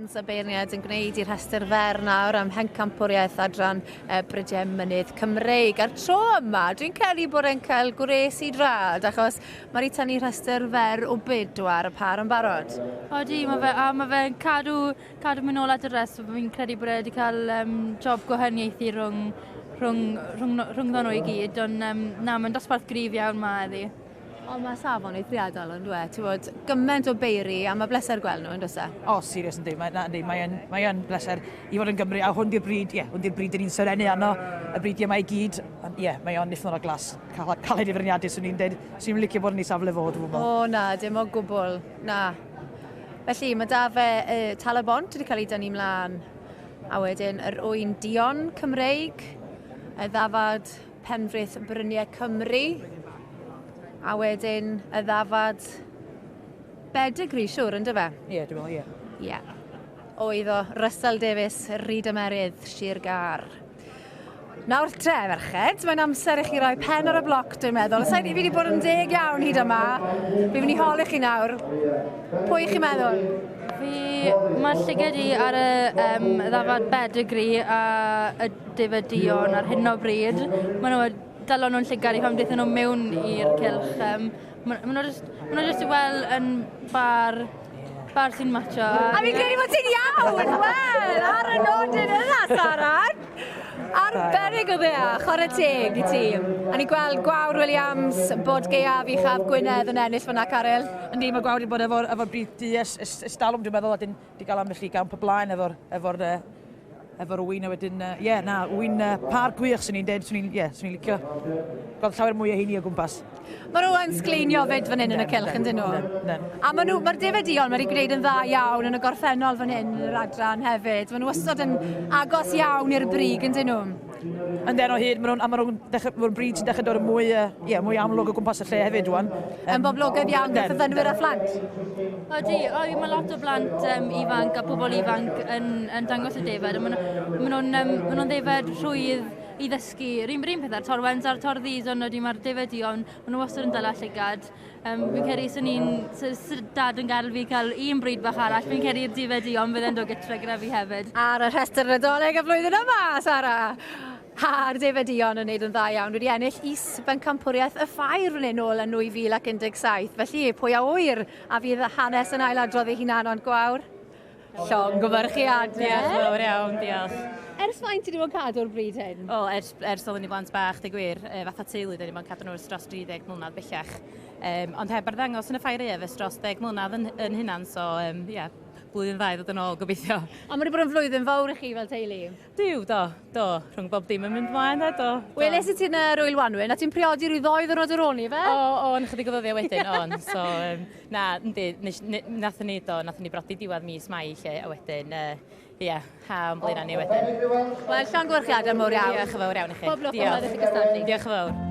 Jones y beirniad yn gwneud i'r rhestr fer nawr am Hencampwriaeth adran e, Brydiau Mynydd Cymreig. A'r tro yma, dwi'n credu bod e'n cael gwres i drad, achos mae wedi tynnu rhestr fer o bedwar y par yn barod. Odi, mae fe, a mae fe'n cadw, cadw mynd nôl at y rest. Fi'n credu bod e wedi cael um, job gwahaniaethu rhwng, rhwng, rhwng, rhwngddo nhw i gyd, ond um, na, mae'n dosbarth gryf iawn ma heddi. Ond mae safon eithriadol yn dwe, ti'n bod, gymaint o beiri a mae bleser gweld nhw yn does e? O, serious yndi, mae, na, yndi, mae yn, mae yn bleser i fod yn Gymru, a hwn di'r bryd, ie, yeah, hwn di'r bryd dyn ni'n serennu arno, y bryd yma i gyd, ie, yeah, mae o'n uffernol o glas, cael, cael ei difriniadu, swn i'n dweud, swn i'n licio bod yn ei safle fo, dwi'n meddwl. O, na, dim o gwbl, na. Felly, mae da fe uh, Tal y Bont wedi cael ei dynnu mlaen, a wedyn yr ŵyn Dion Cymreig, y ddafad Penfrith Bryniau Cymru, a wedyn y ddafad Bedigri, siwr, ynddo fe? Ie, yeah, dwi'n meddwl, ie. Ie. Yeah. Oedd o Russell Davies, Rhyd Ymerydd, Sir Gar. Nawr te, ferched, mae'n amser i chi roi pen ar y bloc, dwi'n meddwl. Sa'n i fi wedi bod yn deg iawn hyd yma. Fi'n mynd i holi chi nawr. Pwy chi'n meddwl? Fi, mae llygad i ar y um, ddafad Bedigri a y defaid duon ar hyn o bryd. Maen nhw dalo nhw'n llygad i pam daethon nhw mewn i'r cylch. Um, maen nhw jyst, ma nhw jyst i weld yn bar, bar sy'n matcho. A fi'n credu bod ti'n iawn! Wel, ar y nodyn yna, Sara! Arbennig o dde, chwarae teg i ti. A ni'n gweld Gwawr Williams, bod gaeaf uchaf Gwynedd yn ennill fyna, Caryl. Yndi, mae Gwawr wedi bod efo'r efo bryd du ers, ers, ers dalwm, dwi'n meddwl, a dyn, di gael ambell i gamp o blaen efo'r efo efo'r ŵyn a wedyn, ie, uh, yeah, na, ŵyn uh, par gwych, swn i'n deud, swn i'n, yeah, swn i'n licio gweld llawer mwy o heini o gwmpas. Mae nhw yn sgleinio fyd fan hyn yn y cylch, yn dyn nhw? A maen nhw, mae'r defaid duon wedi gwneud yn dda iawn yn y gorffennol fan hyn yn yr adran hefyd. Maen nhw wastad yn agos iawn i'r brig, yn dyn nhw? Yndyn o hyd, maen nhw'n, a maen nhw'n dechrau, maen nhw'n bryd sy'n dechrau dod yn mwy, uh, yeah, mwy amlwg o gwmpas y lle hefyd rwan. Um, yn boblogaidd iawn gyda fyddynwyr a phlant. Ydy, oi, mae lot o blant um, ifanc a pobl ifanc yn, yn dangos y defaid. Maen nhw'n um, ma nhw ddefed rhwydd i ddysgu. Yr un, un peth ar torwens a'r torddis, ond ydy mae'r defaid duon, maen nhw wastad yn dala llygad. Um, fi'n credu swn i'n... Dad yn gadael fi cael un bryd bach arall, fi'n credu'r defaid duon fydde'n dod gytre gyda fi hefyd. Ar y rhestr Nadolig y flwyddyn yma, Sara! A'r defaid duon yn neud yn dda iawn, wedi ennill is bencampwriaeth y ffair fan hyn nôl yn 2017. Felly, pwy a ŵyr a fydd hanes yn ailadrodd ei hunan ond gwawr? Llongyfarchiadau. Diolch yn fawr iawn, diolch. Ers faint ti wedi bod yn cadw'r bryd hyn? O, ers, ers oeddwn ni blant bach, deu gwir, e, fatha teulu, dyn ni bod yn cadw nhw ers dros 30 mlynedd bellach. Um, ond heb arddangos yn y ffair aeaf ers dros 10 mlynedd yn, yn hynna'n, so um, yeah, blwyddyn ddau ddod yn ôl, gobeithio. Ond mae wedi bod yn flwyddyn fawr i chi fel teulu. Duw, do, do, rhwng bob dim yn mynd mlaen, do, do. Weles i ti yn yr Ŵyl Wanwyn, a ti'n priodi rhyw ddoe ddwrnod ar ôl 'ny, ife? O, o, yn ychydig o ddyddiau wedyn, o'n. So, um, na, yndi, nes, nathon ni, do, nathon ni brodi diwedd mis Mai, lle, a wedyn, uh, ie, ha, o'n blaenau ni wedyn. Wel, llongyfarchiadau mawr iawn. Diolch yn fawr iawn i chi. Pob lwc ymlaen i chi gystadlu. Diolch yn fawr.